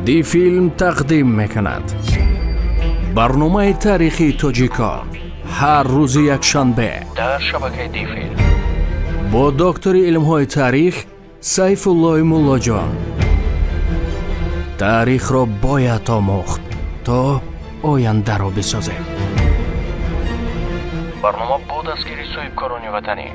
Дифилм тақдим мекунад барномаи таърихии тоҷикон ҳар рӯзи якшанбе дар шабакаи Дифилм бо доктори илмҳои таърих Сайфуллои Муллоҷон. Таърихро бояд омӯхт, то ояндаро бисозем. Барнома бо дастгирии соҳибкорони ватанӣ.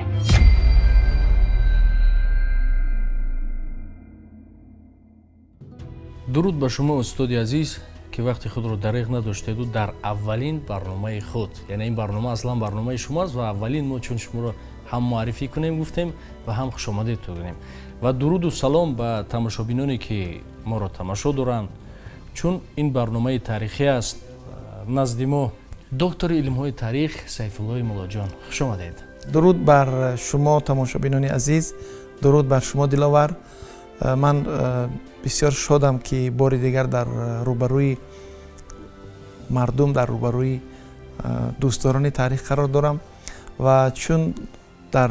Дуруд ба шумо, устоди азиз, ки вақти худро дареғ надоштеду дар аввалин барномаи худ, яъне ин барнома аслан барномаи шумоаст ва аввалин мо чун шуморо ҳам муаррифӣ кунем гуфтем ва ҳам хушомадед кунем. Ва дуруду салом ба тамошобиноне, ки моро тамошо доранд, чун ин барномаи таърихӣ аст. Назди мо доктори илмҳои таърих Сайфуллои Муллоҷон. Хуш омадед. Дуруд бар шумо, тамошобинони азиз, дуруд бар шумо, Диловар. Ман бисёр шодам, ки бори дигар дар рӯбарӯи мардум, дар рӯбарӯи дӯстдорони таърих қарор дорам. Ва чун дар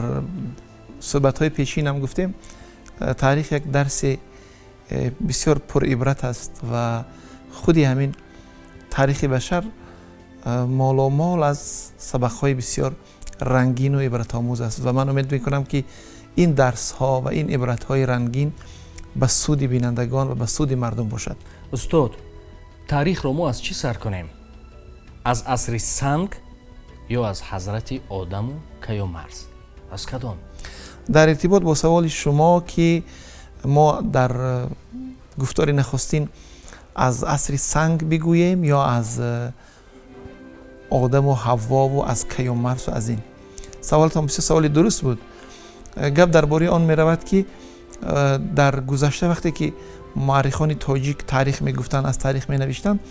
суҳбатҳои пешинам гуфтем, таърих як дарси бисёр пурибрат аст ва худи ҳамин таърихи башар моломол аз сабақҳои бисёр рангину ибратомӯз аст ва ман умед мекунам, ки ин дарсҳо ва ин ибратҳои рангин ба суди бинандагон ва ба суди мардум бошад. Устод, таърихро мо аз чӣ сар кунем? Аз асри санг ё аз ҳазрати Одаму Каюмарс, аз кадом? Дар иртибот бо саволи шумо, ки мо дар гуфтори нахустин аз асри санг бигӯем ё аз Одаму Ҳаввову аз Каюмарсу, аз ин саволатон бисёр саволи дуруст буд. Гап дар бораи он меравад, ки дар гузашта, вақте ки муаррихони тоҷик таърих мегуфтанд, аз таърих менавиштанд,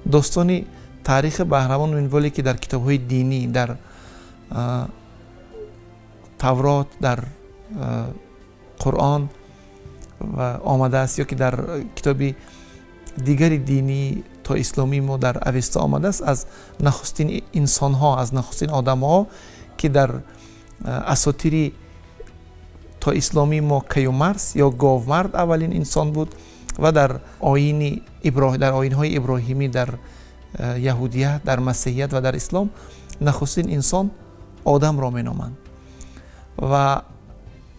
достони таърихи ба ҳамон минволе, ки дар китобҳои динӣ, дар Таврот, дар Қуръон омадааст ё ки дар китоби дигари динӣ то исломии мо, дар Авеста омадааст, аз нахустин инсонҳо, аз нахустин одамҳо, ки дар асотири то исломии мо Каюмарс ё Говмард аввалин инсон буд ва дар оини дар оинҳои иброҳимӣ, дар яҳудият, дар масеҳият ва дар ислом нахустин инсон Одамро меноманд ва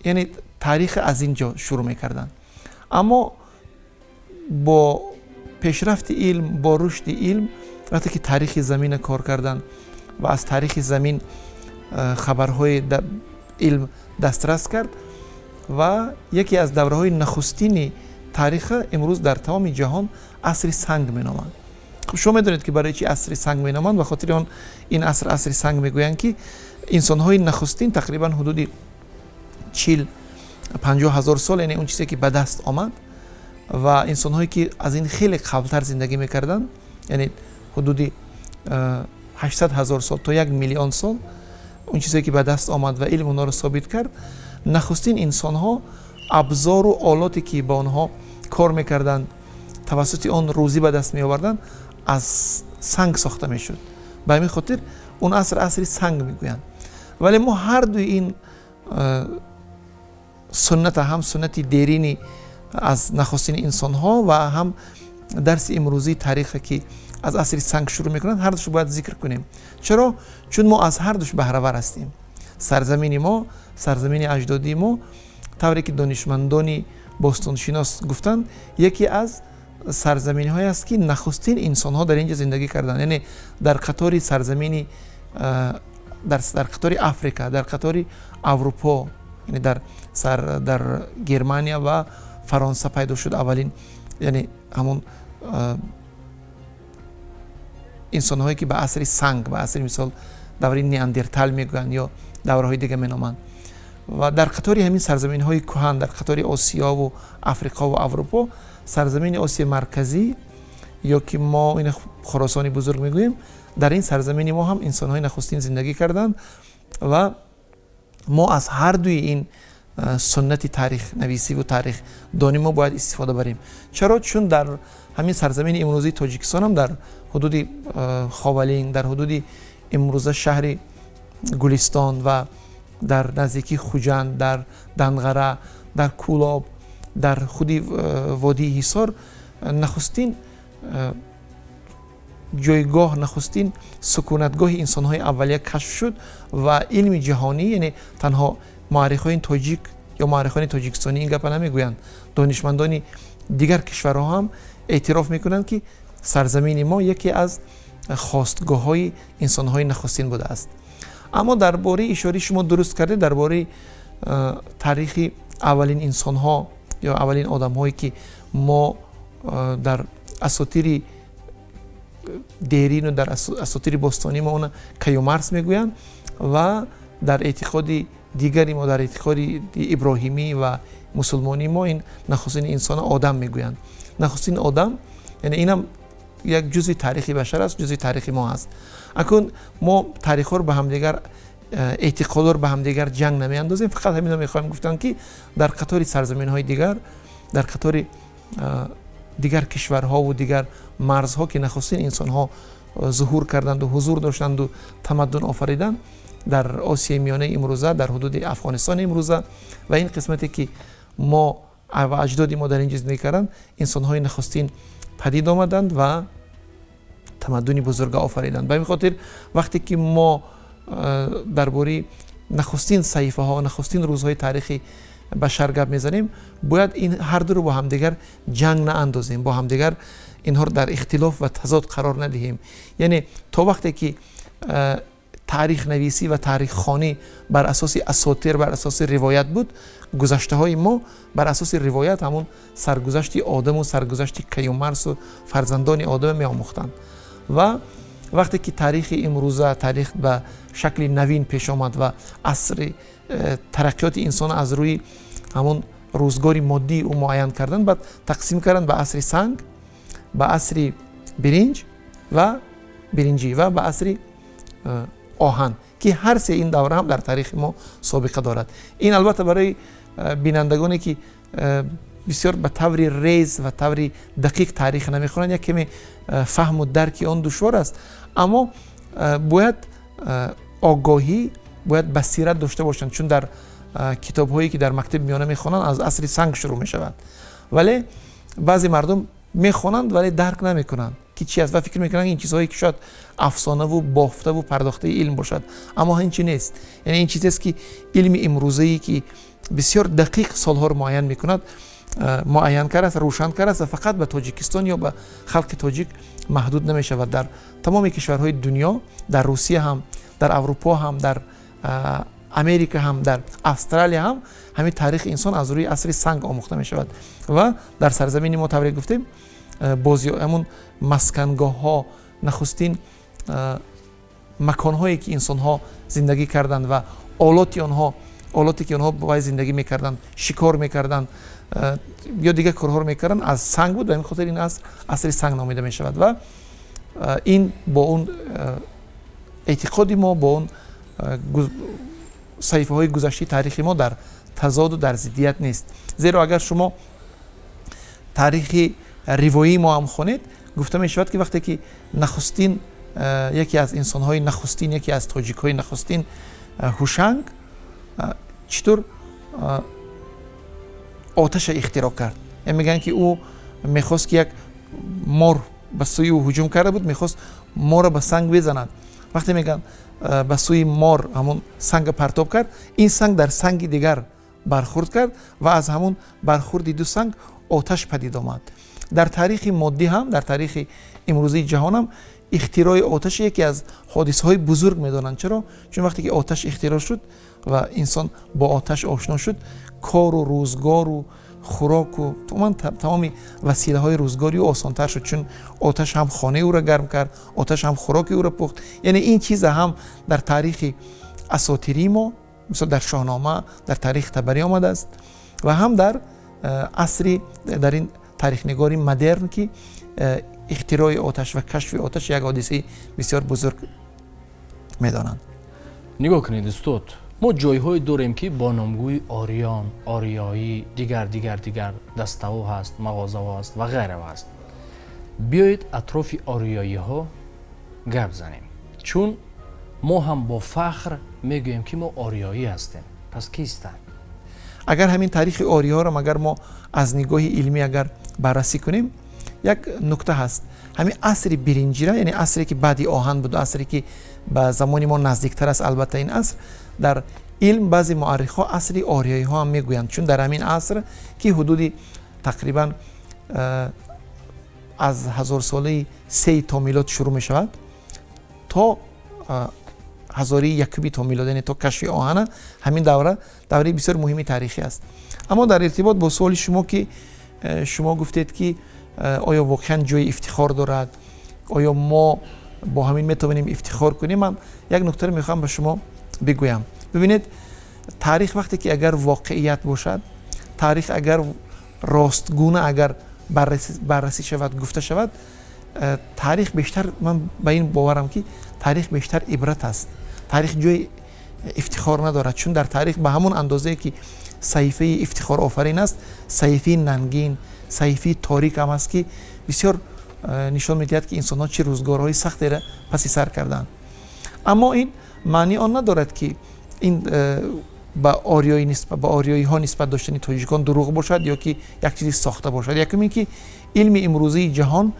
яъне таърих аз ин ҷо шурӯъ мекарданд. Аммо бо пешрафти илм, бо рушди илм, вақте ки таърихи замина кор карданд ва аз таърихи замин хабарҳои илм дастрас кард ва яке аз давраҳои нахустини таъриха имрӯз дар тамоми ҷаҳон асри санг меноманд. Хуб, шумо медонед, ки барои чи асри санг меноманд? Ба хотири он ин аср асри санг мегӯянд, ки инсонҳои нахустин тақрибан ҳудуди 40-50 ҳазор сол, яъне он чизе, ки ба даст омад, ва инсонҳое, ки аз ин хеле қаблтар зиндагӣ мекарданд, яъне ҳудуди 800 ҳазор сол то 1 миллион сол, он чизе, ки ба даст омад ва илм онҳоро собит кард, нахустин инсонҳо абзору олоте, ки ба онҳо кор мекарданд, тавассути он рӯзӣ ба даст меоварданд, аз санг сохта мешуд. Ба ҳамин хотир он аср асри санг мегӯянд. Вале мо ҳардуи ин сунната, ҳам суннати дерини аз нахустини инсонҳо ва ҳам дарси имрӯзии таъриха, ки аз асри санг шурӯъ мекунанд, ҳардушо бояд зикр кунем. Чаро? Чун мо аз ҳардуш баҳравар ҳастем. Сарзамини мо, сарзамини аҷдодии мо, тавре ки донишмандони бостоншинос гуфтанд, яке аз сарзаминҳое аст, ки нахустин инсонҳо дар ин ҷо зиндагӣ карданд. Яъне дар қатори сарзамини дар қатори Африка, дар қатори Аврупо, яъне дар Германия ва Фаронса пайдо шуд аввалин, яъне ҳамон инсонҳое, ки ба асри санг, ба асри, мисол, давраи Неандертал мегӯянд ё давраҳои дига меноманд. Ва дар қатори ҳамин сарзаминҳои кӯҳан, дар қатори Осиёву Африқову Аврупо, сарзамини Осиёи Марказӣ ё ки мо ин Хуросони Бузург мегӯем, дар ин сарзамини мо ҳам инсонҳои нахустин зиндагӣ карданд ва мо аз ҳардуи ин суннати таърихнависиву таърихдонӣ мо бояд истифода барем. Чаро? Чун дар ҳамин сарзамини имрӯзии Тоҷикистон ҳам, дар ҳудуди Ховалинг, дар ҳудуди имрӯза шаҳри Гулистон ва дар наздикии Хуҷанд, дар Данғара, дар Кӯлоб, дар худи водии Ҳисор. Нахустин ҷойгоҳ, нахустин сукунатгоҳи инсонҳои аввалия кашф шуд ва илми ҷаҳонӣ, яъне танҳо муаррихони тоҷик ё муаррихони тоҷикистонӣ ин гапа намегӯянд, донишмандони дигар кишварҳо ҳам эътироф мекунанд, ки сарзамини мо яке аз хостгоҳҳои инсонҳои нахустин будааст. Аммо дар бораи ишораи шумо дуруст кардед, дар бораи таърихи аввалин инсонҳо ё аввалин одамҳое, ки мо дар асотири дерину дар асотири бостонии мо она Каюмарс мегӯянд ва дар эътиқоди дигари мо, дар эътиқоди иброҳимӣ ва мусулмонии мо ин нахустин инсона Одам мегӯянд. Нахустин одам, яъне инам як ҷузъи таърихи башар аст, ҷузъи таърихи мо ҳаст. Акун мо таърихҳоро ба ҳамдигар, эътиқодҳоро ба ҳамдигар ҷанг намеандозем, фақат ҳаминро мехоҳем гуфтан, ки дар қатори сарзаминҳои дигар, дар қатори дигар кишварҳову дигар марзҳо, ки нахустин инсонҳо зуҳур карданду ҳузур доштанду тамаддун офариданд, дар Осиёи Миёнаи имрӯза, дар ҳудуди Афғонистони имрӯза ва ин қисмате, ки мо ва аҷдоди мо дар ин ҷо зиндагӣ карданд, инсонҳои нахустин падид омаданд ва тамаддуни бузурга офариданд. Ба ҳамин хотир вақте ки мо дар бораи нахустин саҳифаҳо, нахустин рӯзҳои таърихи башар гап мезанем, бояд ин ҳар дуро бо ҳамдигар ҷанг наандозем, бо ҳамдигар инҳоро дар ихтилоф ва тазод қарор надиҳем. Яъне то вақте ки таърихнависӣ ва таъриххонӣ бар асоси асотир, бар асоси ривоят буд, гузаштаҳои мо бар асоси ривоят ҳамон саргузашти одаму саргузашти Каюмарсу фарзандони одам меомӯхтанд. Ва вақте ки таърихи имрӯза, таърих ба шакли навин пеш омад ва асри тараққиёти инсон аз рӯи ҳамон рӯзгори моддии ӯ муайян кардан, баъд тақсим карданд ба асри санг, ба асри биринҷ ва биринҷӣ ва ба асри оҳан, ки ҳар се ин давра ҳам дар таърихи мо собиқа дорад. Ин албатта барои бинандагоне, ки бисёр ба таври рез ва таври дақиқ таърих намехонанд, як каме фаҳму дарки он душвор аст, аммо бояд огоҳӣ, бояд басират дошта бошанд, чун дар китобҳое, ки дар мактаби миёна мехонанд, аз асри санг шурӯъ мешавад. Вале баъзе мардум мехонанд, вале дарк намекунанд, ки чи аст, ва фикр мекунанд, ин чизҳое, ки шояд афсонаву бофтаву пардохтаи илм бошад, аммо ин чи нест. Яъне ин чизест, ки илми имрӯзае, ки бисёр дақиқ солҳоро муайян мекунад, муайян кардааст, рӯшан кардааст ва фақат ба Тоҷикистон ё ба халқи тоҷик маҳдуд намешавад. Дар тамоми кишварҳои дунё, дар Русия ҳам, дар Аврупо ҳам, дар Америка ҳам, дар Австралия ҳам ҳамин таърихи инсон аз рӯи асри санг омӯхта мешавад. Ва дар сарзамини мо, тавре гуфтем, бози ҳамун маскангоҳҳо, нахустин маконҳое, ки инсонҳо зиндагӣ карданд ва олоти онҳо, олоте, ки онҳо бо зиндагӣ мекарданд, шикор мекарданд ё дигар корҳоро мекарданд, аз санг буд. Ба ҳамин хотир ин аср асри санг номида мешавад. Ва ин бо он эътиқоди мо, бо он саҳифаҳои гузаштаи таърихи мо дар тазоду дар зиддият нест. Зеро агар шумо таърихи ривоии мо ҳам хонед, гуфта мешавад, ки вақте ки нахустин, яке аз инсонҳои нахустин, яке аз тоҷикҳои нахустин, Ҳушанг, чӣ тур оташа ихтироъ кард. Мегӯянд, ки ӯ мехост, ки як мор ба сӯи ӯ ҳуҷум карда буд, мехост морро ба санг безанад. Вақте мегӯянд, ба сӯи мор ҳамон санга партоб кард, ин санг дар санги дигар бархӯрд кард ва аз ҳамон бархӯрди ду санг оташ падид омад. Дар таърихи моддӣ ҳам, дар таърихи имрӯзии ҷаҳон ҳам ихтирои оташ яке аз ҳодисаҳои бузург медонанд. Чаро? Чун вақте ки оташ ихтироъ шуд ва инсон бо оташ ошно шуд, кору рӯзгору хӯроку умуман тамоми василаҳои рӯзгори ӯ осонтар шуд, чун оташ ҳам хонаи ӯро гарм кард, оташ ҳам хӯроки ӯро пухт. Яъне ин чиза ҳам дар таърихи асотирии мо, мисол дар Шоҳнома, дар таърихи Табарӣ омадааст ва ҳам дар асри дар ин таърихнигори модерн, ки ихтирои оташ ва кашфи оташ як ҳодисаи бисёр бузург медонанд. Нигоҳ кунед, устод, мо ҷойҳое дорем, ки бо номгӯи ориён, ориёӣ, дигар, дигар, дигар даставо ҳаст, мағозаҳо ҳаст ва ғайра ҳаст. Биёед атрофи ориёиҳо гап занем, чун мо ҳам бо фахр мегӯем, ки мо ориёӣ ҳастем. Пас кистанд? Агар ҳамин таърихи ориёҳоро агар мо аз нигоҳи илмӣ агар баррасӣ кунем, Як нукта ҳаст: ҳамин асри биринҷира, яъне асре, ки баъди оҳан буд, асре, ки ба замони мо наздиктар аст. Албатта, ин аср дар илм баъзе муаррихҳо асри ориёиҳо ҳам мегӯянд, чун дар ҳамин аср, ки ҳудуди тақрибан аз ҳазорсолаи сеи то милод шурӯъ мешавад то ҳазораи якуми то милод, яъне то кашфи оҳана, ҳамин давра давраи бисёр муҳими таърихӣ аст. Аммо дар иртибот бо суоли шумо, ки шумо гуфтед, ки оё воқеан ҷои ифтихор дорад, оё мо бо ҳамин метавонем ифтихор кунем, ман як нуктаро мехоҳам ба шумо бигӯям. Бибинед, таърих вақте ки агар воқеият бошад, таърих агар ростгуна агар баррасӣ шавад, гуфта шавад, таърих бештар, ман ба ин боварам, ки таърих бештар ибрат аст. Таърих ҷои ифтихор надорад, чун дар таърих ба ҳамон андозае, ки саҳифаи ифтихорофарин аст, саҳифаи нангин, саҳифаи торик ҳам аст, ки бисёр нишон медиҳад, ки инсонҳо чӣ рӯзгорҳои сахтеро паси сар карданд. Аммо ин маънии он надорад, ки ин ба ориёиҳо нисбат доштани тоҷикон дурӯғ бошад ё ки як чизи сохта бошад. Якум ин ки илми имрӯзии ҷаҳон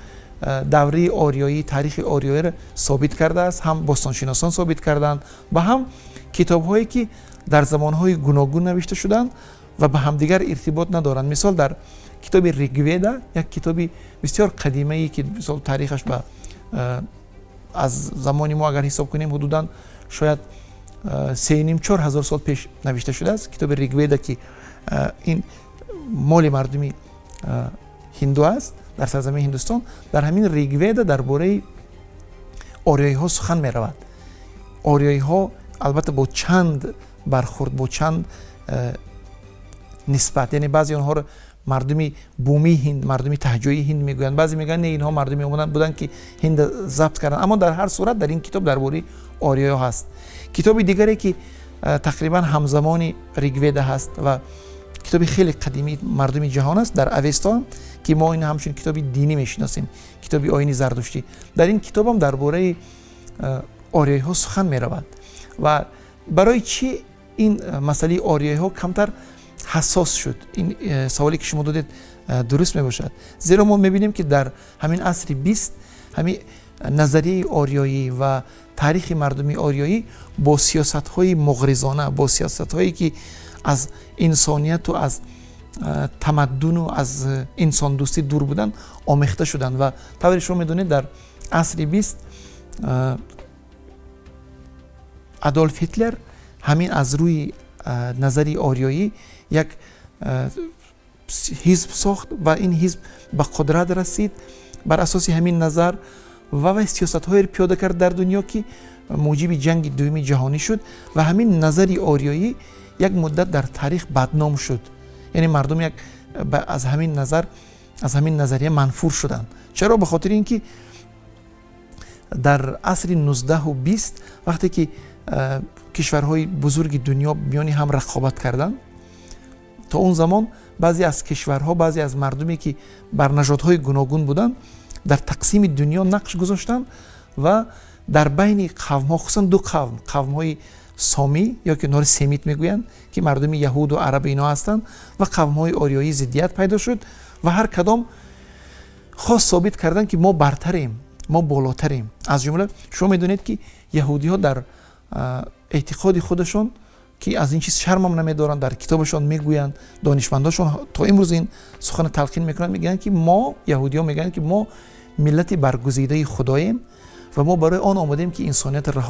давраи ориёӣ, таърихи ориёиро собит кардааст, ҳам бостоншиносон собит карданд ва ҳам китобҳое, ки дар замонҳои гуногун навишта шуданд ва ба ҳамдигар иртибот надоранд. Мисол, дар китоби Ригведа, як китоби бисёр қадимае, ки мисол таърихаш ба аз замони мо агар ҳисоб кунем, ҳудудан шояд 3,5-4 ҳазор сол пеш навишта шудааст, китоби Ригведа, ки ин моли мардуми ҳинду аст дар сарзамини Ҳиндустон, дар ҳамин Ригведа дар бораи ориёиҳо сухан меравад. Ориёиҳо албатта бо чанд бархурд, бо чанд нисбат, яъне баъзе онҳоро мардуми бумии ҳинд, мардуми таҳҷоии ҳинд мегӯянд, баъзе мегӯянд, не, инҳо мардуме буданд, ки ҳинд забт карданд. Аммо дар ҳар сурат дар ин китоб дар бораи ориёиҳо ҳаст. Китоби дигаре, ки тақрибан ҳамзамони Ригведа ҳаст ва китоби хеле қадимии мардуми ҷаҳон аст, дар Авесто, ки мо ин ҳамчун китоби динӣ мешиносем, китоби оини зардуштӣ, дар ин китобам дар бораи ориёиҳо сухан меравад. Ва барои чӣ ин масъалаи ориёиҳо камтар ҳассос шуд? Ин саволе, ки шумо додед, дуруст мебошад, зеро мо мебинем, ки дар ҳамин асри 20 ҳамин назарияи ориёӣ ва таърихи мардуми ориёӣ бо сиёсатҳои муғризона, бо сиёсатҳое, ки аз инсонияту аз тамаддуну аз инсондӯстӣ дур буданд, омехта шуданд. Ва тавре шумо медонед, дар асри 20 Адолф Ҳитлер ҳамин аз рӯи назари ориёӣ як ҳизб сохт ва ин ҳизб ба қудрат расид бар асоси ҳамин назар ва вай сиёсатҳоеро пиёда кард дар дунё, ки муҷиби ҷанги дуюми ҷаҳонӣ шуд. Ва ҳамин назари ориёӣ як муддат дар таърих бадном шуд, яъне мардум як аз ҳамин назар, аз ҳамин назария манфур шуданд. Чаро? Ба хотири ин ки дар асри 19-у 20, вақте ки кишварҳои бузурги дунё миёни ҳам рақобат карданд, то он замон баъзе аз кишварҳо, баъзе аз мардуме, ки бар нажодҳои гуногун буданд, дар тақсими дунё нақш гузоштанд ва дар байни қавмҳо, хусусан ду қавм, қавмҳои сомӣ ё ки онҳоро семит мегӯянд, ки мардуми яҳуду араб ино ҳастанд, ва қавмҳои ориёӣ зиддият пайдо шуд ва ҳар кадом хост собит кардан, ки мо бартарем, мо болотарем. Аз ҷумла шумо медонед, ки яҳудиҳо дар эътиқоди худашон, ки аз ин чиз шармам намедоранд, дар китобашон мегӯянд, донишмандошон то имрӯз ин сухана талқин мекунанд, мегӯянд, ки мо яҳудиҳо мегӯянд, ки мо миллати баргузидаи худоем ва мо барои он омадем, ки инсониятро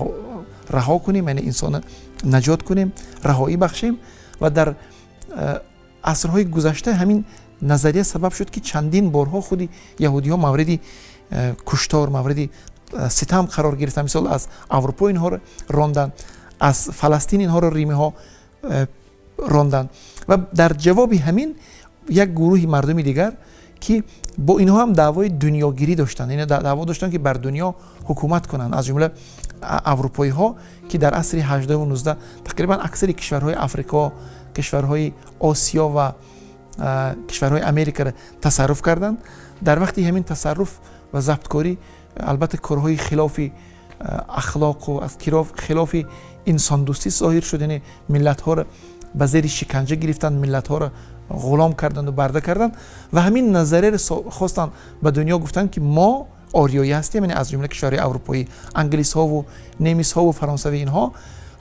раҳо кунем, яъне инсонро наҷот кунем, раҳоӣ бахшем. Ва дар асрҳои гузашта ҳамин назария сабаб шуд, ки чандин борҳо худи яҳудиҳо мавриди куштор, мавриди ситам қарор гирифтанд. Мисол, аз Аврупо инҳоро ронданд, аз Фаластин инҳоро римиҳо ронданд. Ва дар ҷавоби ҳамин як гурӯҳи мардуми дигар, ки бо инҳо ҳам даъвои дунёгирӣ доштанд, яъне даъво доштанд, ки бар дунё ҳукумат кунанд, аз ҷумла аврупоиҳо, ки дар асри 18-у 19 тақрибан аксари кишварҳои Африко, кишварҳои Осиё ва кишварҳои Америкаро тасарруф карданд. Дар вақти ҳамин тасарруф ва забткорӣ, албатта, корҳои хилофи ахлоқу аз хилофи инсондӯстӣ зоҳир шуд, яъне миллатҳоро ба зери шиканҷа гирифтанд, миллатҳоро Ғулом карданду барда карданд ва ҳамин назарияро хостанд ба дунё гуфтанд, ки мо ориёӣ ҳастем, яъне аз ҷумла кишварҳои аврупоӣ, англисҳову немисҳову фаронсавӣ, инҳо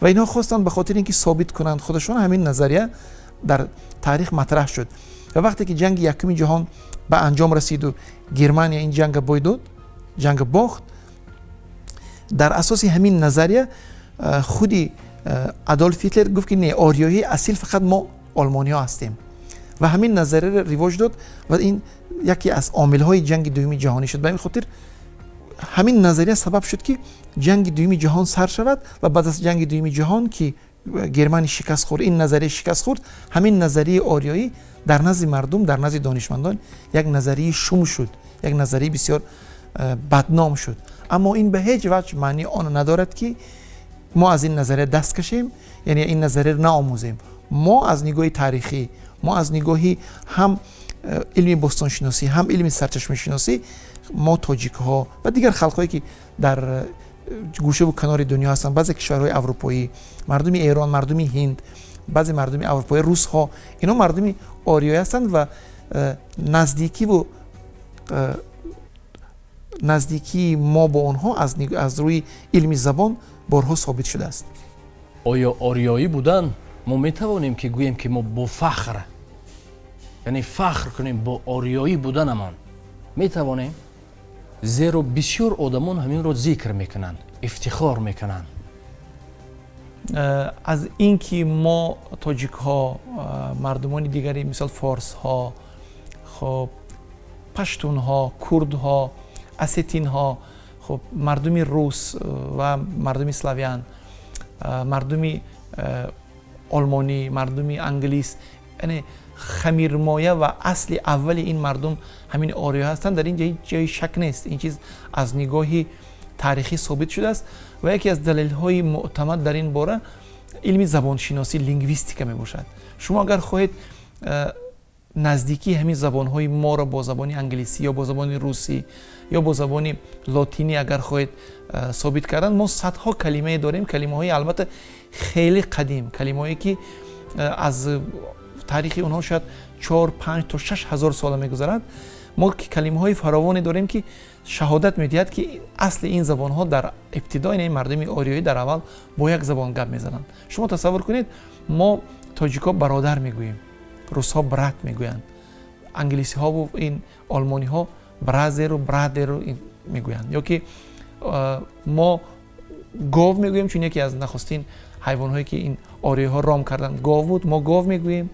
ва инҳо хостанд ба хотири ин ки собит кунанд худашон. Ҳамин назария дар таърих матраҳ шуд ва вақте ки ҷанги якуми ҷаҳон ба анҷом расиду Германия ин ҷанга бой дод, ҷанга бохт, дар асоси ҳамин назария худи Адолф Ҳитлер гуфт, ки не, ориёии асил фақат мо олмониҳо ҳастем, ва ҳамин назарияро ривоҷ дод ва ин яке аз омилҳои ҷанги дуюми ҷаҳонӣ шуд. Ба ҳамин хотир ҳамин назария сабаб шуд, ки ҷанги дуюми ҷаҳон сар шавад ва баъд аз ҷанги дуюми ҷаҳон, ки Германия шикаст хӯрд, ин назария шикаст хӯрд, ҳамин назарияи ориёӣ дар назди мардум, дар назди донишмандон як назарияи шум шуд, як назарияи бисёр бадном шуд. Аммо ин ба ҳеҷ ваҷҳ маънии он надорад, ки мо аз ин назария даст кашем, яъне ин назарияро наомӯзем. Мо аз нигоҳи таърихӣ, мо аз нигоҳи ҳам илми бостоншиносӣ, ҳам илми сарчашмашиносӣ, мо тоҷикҳо ва дигар халқҳое, ки дар гӯшаву канори дунё ҳастанд, баъзе кишварҳои аврупоӣ, мардуми Эрон, мардуми Ҳинд, баъзе мардуми аврупоӣ, русҳо, инҳо мардуми ориёӣ ҳастанд ва наздикиву наздикии мо бо онҳо аз рӯи илми забон борҳо собит шудааст. Оё ориёӣ будан мо метавонем ки гӯем, ки мо бо фахр, яъне фахр кунем бо ориёӣ буданамон метавонем? Зеро бисёр одамон ҳаминро зикр мекунанд, ифтихор мекунанд. Аз ин ки мо тоҷикҳо, мардумони дигари, мисол форсҳо, хоб, паштунҳо, курдҳо, осетинҳо, хоб, мардуми рус ва мардуми славян, мардуми олмонӣ, мардуми англис, яъне хамирмоя ва асли аввали ин мардум ҳамин ориё ҳастанд, дар ин ҷо ҳеҷ ҷои шак нест. Ин чиз аз нигоҳи таърихӣ собит шудааст ва яке аз далелҳои мӯътамад дар ин бора илми забоншиносӣ, лингвистика мебошад. Шумо агар хоҳед наздикии ҳамин забонҳои моро бо забони англисӣ ё бо забони русӣ ё бо забони лотинӣ агар хоҳед собит кардан, мо садҳо калимае дорем, калимаҳои албатта хеле қадим, калимаҳое ки аз таърихи онҳо шояд 4, 5 то 6 ҳазор сола мегузарад. Мо калимаҳои фаровоне дорем, ки шаҳодат медиҳад, ки асли ин забонҳо дар ибтидо, яъне мардуми ориёӣ дар аввал бо як забон гап мезананд. Шумо тасаввур кунед, мо тоҷикҳо бародар мегӯем, русҳо брат мегӯянд, англисиҳову ин олмониҳо brother у brother у мегӯянд, ё ки мо гов мегӯем, чун яке аз нахустин ҳайвонҳое, ки ин ориёиҳо ром карданд, гов буд, мо гов мегӯем,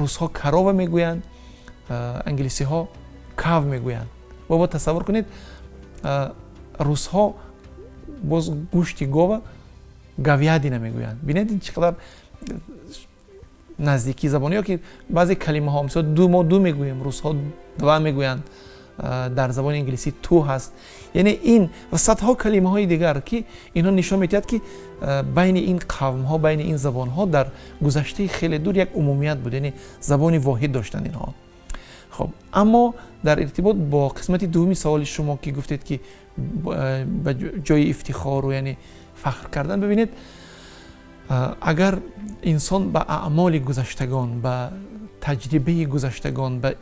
русҳо корова мегӯянд, англисиҳо cow мегӯянд. Бобо, тасаввур кунед, русҳо боз гӯшти гова говядина мегӯянд. Бинед, ин чӣ қадар наздикии забон. Ё ки баъзе калимаҳо, мисол ду, мо ду мегӯем, русҳо два мегӯянд, дар забони англисӣ two ҳаст. Яъне ин ва садҳо калимаҳои дигар, ки инҳо нишон медиҳад, ки байни ин қавмҳо, байни ин забонҳо дар гузаштаи хеле дур як умумият буд, яъне забони воҳид доштанд инҳо. Хоб, аммо дар иртибот бо қисмати дуввуми саволи шумо, ки гуфтед, ки ба ҷои ифтихору, яъне фахр кардан, бибинед, агар инсон ба аъмоли гузаштагон, ба таҷрибаи гузаштагон, ба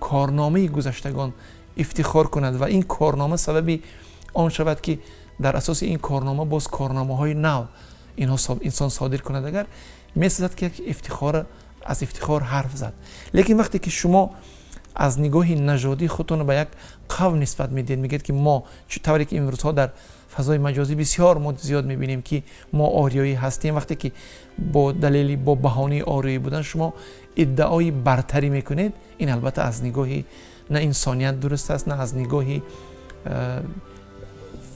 корномаи гузаштагон ифтихор кунад ва ин корнома сабаби он шавад, ки дар асоси ин корнома боз корномаҳои нав инҳо инсон содир кунад, агар месазад, ки як ифтихор аз ифтихор ҳарф зад. Лекин вақте ки шумо аз нигоҳи нажодӣ худтонро ба як қавм нисбат медиҳед, мегӯед, ки мо, тавре ки имрӯзҳо дар фазои маҷозӣ бисёр мо зиёд мебинем, ки мо ориёӣ ҳастем, вақте ки бо далели, бо баҳонаи ориёӣ будан шумо иддаои бартарӣ мекунед, ин албатта аз нигоҳи на инсоният дуруст аст, на аз нигоҳи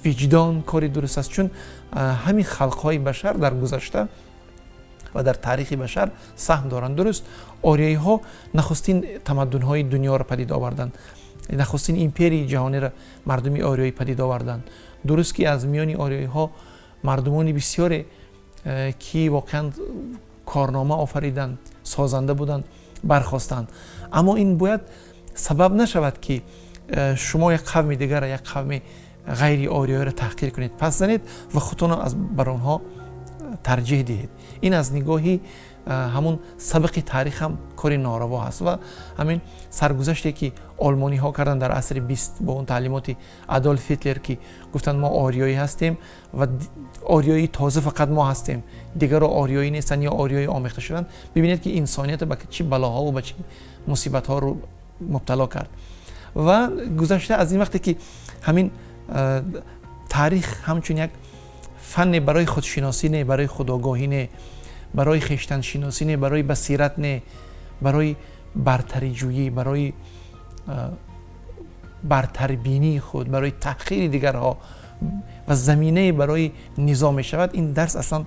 виҷдон кори дуруст аст, чун ҳамин халқҳои башар дар гузашта ва дар таърихи башар саҳм доранд. Дуруст, ориёиҳо нахустин тамаддунҳои дунёро падид оварданд, нахустин империяи ҷаҳониро мардуми ориёӣ падид оварданд. Дуруст, ки аз миёни ориёиҳо мардумони бисёре, ки воқеан корнома офариданд, созанда буданд, бархостанд, аммо ин бояд сабаб нашавад, ки шумо як қавми дигара, як қавми ғайри ориёиро таҳқир кунед, пас занед ва худтонро аз бар онҳо тарҷиҳ диҳед. Ин аз нигоҳи Ҳамун сабқи таърих ҳам кори нораво ҳаст ва ҳамин саргузаште, ки олмониҳо карданд дар асри 20 бо он таълимоти Адолф Ҳитлер, ки гуфтанд мо ориёӣ ҳастем ва ориёии тоза фақат мо ҳастем, дигаро ориёӣ нестанд ё ориёӣ омехта шуданд. Бибинед, ки инсониятро ба чӣ балоҳову ба чӣ мусибатҳо мубтало кард. Ва гузашта аз ин, вақте ки ҳамин таърих ҳамчун як фанне барои худшиносӣ не, барои худогоҳӣ не, барои хештаншиносӣ не, барои басират не, барои бартариҷӯӣ, барои бартарбинии худ, барои таҳқири дигарҳо ва заминае барои низом мешавад, ин дарс аслан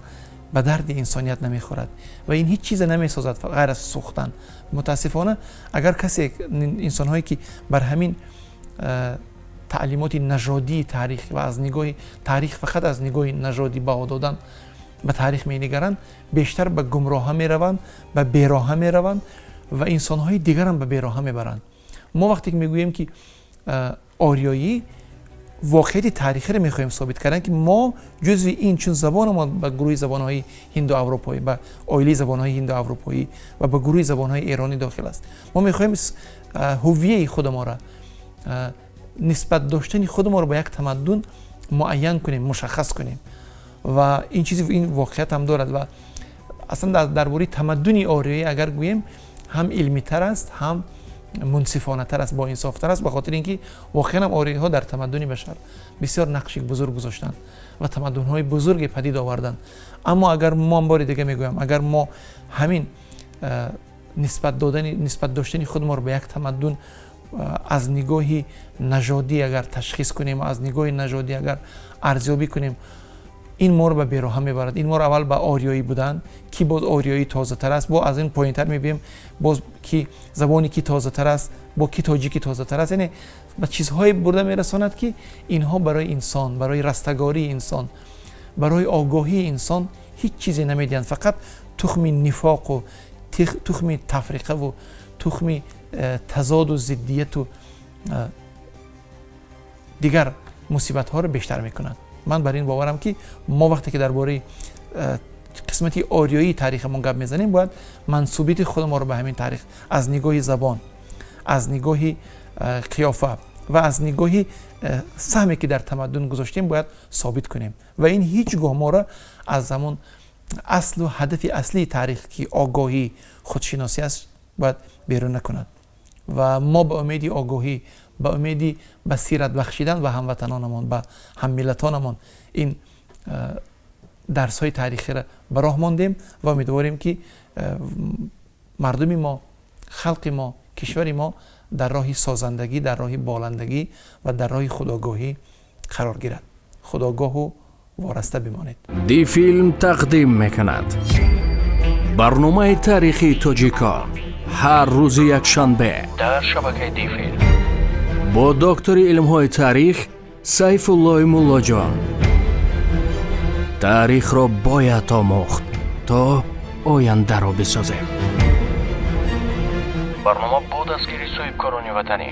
ба дарди инсоният намехӯрад ва ин ҳеҷ чизе намесозад ғайр аз сӯхтан. Мутаассифона, агар касе, инсонҳое ки бар ҳамин таълимоти нажодии таърих ва аз нигоҳи таърих, фақат аз нигоҳи нажодӣ баҳо додан ба таърих менигаранд, бештар ба гумроҳа мераванд, ба бероҳа мераванд ва инсонҳои дигарам ба бероҳа мебаранд. Мо вақте ки мегӯем, ки ориёӣ, воқеияти таърихиро мехоҳем собит кардан, ки мо ҷузви ин, чун забони мо ба гурӯҳи забонҳои ҳиндуаврупоӣ, ба оилаи забонҳои ҳиндуаврупоӣ ва ба гурӯҳи забонҳои эронӣ дохил аст. Мо мехоҳем ҳувияи худаморо, нисбат доштани худаморо ба як тамаддун муайян кунем, мушаххас кунем ва ин чиз, ин воқеият ҳам дорад. Ва аслан дар бораи тамаддуни ориёӣ агар гӯем, ҳам илмитар аст, ҳам мунсифонатар аст, боинсофтар аст, ба хотири ин ки воқеан ҳам ориёиҳо дар тамаддуни башар бисёр нақши бузург гузоштанд ва тамаддунҳои бузурге падид оварданд. Аммо агар мо, бори дига мегӯям, агар мо ҳамин нисбат додани, нисбат доштани худморо ба як тамаддун аз нигоҳи нажодӣ агар ташхис кунем, аз нигоҳи нажодӣ агар арзёбӣ кунем, ин моро ба бероҳа мебарад. Ин моро аввал ба ориёӣ будан, ки боз ориёӣ тозатар аст, бо аз ин поинтар мебием, боз ки забони ки тозатар аст, бо ки тоҷики тозатар аст, яъне ба чизҳое бурда мерасонад, ки инҳо барои инсон, барои растагории инсон, барои огоҳии инсон ҳеҷ чизе намедиҳанд, фақат тухми нифоқу тухми тафриқаву тухми тазоду зиддияту дигар мусибатҳоро бештар мекунанд. Ман бар ин боварам, ки мо вақте ки дар бораи қисмати ориёии таърихамон гап мезанем, бояд мансубияти худамонро ба ҳамин таърих аз нигоҳи забон, аз нигоҳи қиёфа ва аз нигоҳи саҳме, ки дар тамаддун гузоштем, бояд собит кунем. Ва ин ҳеҷ гоҳ моро аз ҳамон аслу ҳадафи аслии таърих, ки огоҳӣ, худшиносӣ аст, бояд берун накунад. Ва мо ба умеди огоҳӣ, ба умеди басират бахшидан ба ҳамватанонамон, ба ҳаммиллатонамон ин дарсҳои таърихиро ба роҳ мондем ва умедворем, ки мардуми мо, халқи мо, кишвари мо дар роҳи созандагӣ, дар роҳи боландагӣ ва дар роҳи худогоҳӣ қарор гирад. Худогоҳу вораста бимонед. Дифилм тақдим мекунад барномаи таърихии тоҷикон ҳар рӯзи якшанбе дар шабакаи Дифилм бо доктори илмҳои таърих Сайфуллои Муллоҷон. Таърихро бояд омӯхт, то ояндаро бисозем. Барнома бо дастгирии соҳибкорони ватанӣ.